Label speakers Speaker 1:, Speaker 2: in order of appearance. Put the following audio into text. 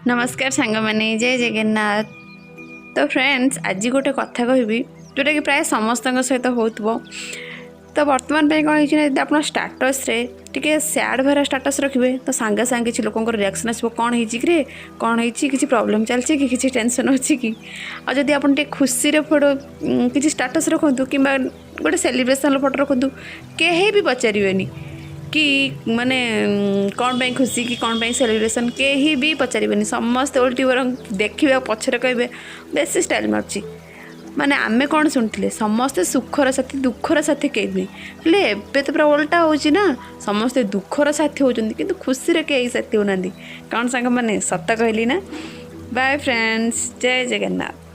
Speaker 1: ନମସ୍କାର ସାଙ୍ଗମାନେ, ଜୟ ଜଗନ୍ନାଥ। ତ ଫ୍ରେଣ୍ଡସ୍, ଆଜି ଗୋଟେ କଥା କହିବି ଯେଉଁଟାକି ପ୍ରାୟ ସମସ୍ତଙ୍କ ସହିତ ହେଉଥିବ। ତ ବର୍ତ୍ତମାନ ପାଇଁ କ'ଣ ହେଇଛି ନା, ଯଦି ଆପଣ ଷ୍ଟାଟସ୍ରେ ଟିକେ ସ୍ୟାଡ଼୍ ଭରା ଷ୍ଟାଟସ୍ ରଖିବେ, ତ ସାଙ୍ଗେ ସାଙ୍ଗେ କିଛି ଲୋକଙ୍କର ରିଆକ୍ସନ୍ ଆସିବ, "କ'ଣ ହେଇଛି କିରେ? କ'ଣ ହେଇଛି? କିଛି ପ୍ରୋବ୍ଲେମ୍ ଚାଲିଛି କି? କିଛି ଟେନସନ୍ ଅଛି କି?" ଆଉ ଯଦି ଆପଣ ଟିକେ ଖୁସିରେ ଫଟୋ କିଛି ଷ୍ଟାଟସ୍ ରଖନ୍ତୁ କିମ୍ବା ଗୋଟେ ସେଲିବ୍ରେସନ୍ର ଫଟୋ ରଖନ୍ତୁ, କେହି ବି ପଚାରିବେନି କି ମାନେ କ'ଣ ପାଇଁ ଖୁସି କି କ'ଣ ପାଇଁ ସେଲିବ୍ରେସନ୍। କେହି ବି ପଚାରିବେନି। ସମସ୍ତେ ଓଲଟି ବରଂ ଦେଖିବେ ଆଉ ପଛରେ କହିବେ, "ବେଶୀ ଷ୍ଟାଇଲ୍ ମାରୁଛି।" ମାନେ ଆମେ କ'ଣ ଶୁଣିଥିଲେ? ସମସ୍ତେ ସୁଖର ସାଥୀ, ଦୁଃଖର ସାଥୀ କେହି ନୁହେଁ। ହେଲେ ଏବେ ତ ପୁରା ଓଲଟା ହେଉଛି ନା, ସମସ୍ତେ ଦୁଃଖର ସାଥୀ ହେଉଛନ୍ତି କିନ୍ତୁ ଖୁସିରେ କେହି ସାଥୀ ହେଉନାହାନ୍ତି। କ'ଣ ସାଙ୍ଗମାନେ, ସତ କହିଲି ନା? ବାଏ ଫ୍ରେଣ୍ଡସ୍, ଜୟ ଜଗନ୍ନାଥ।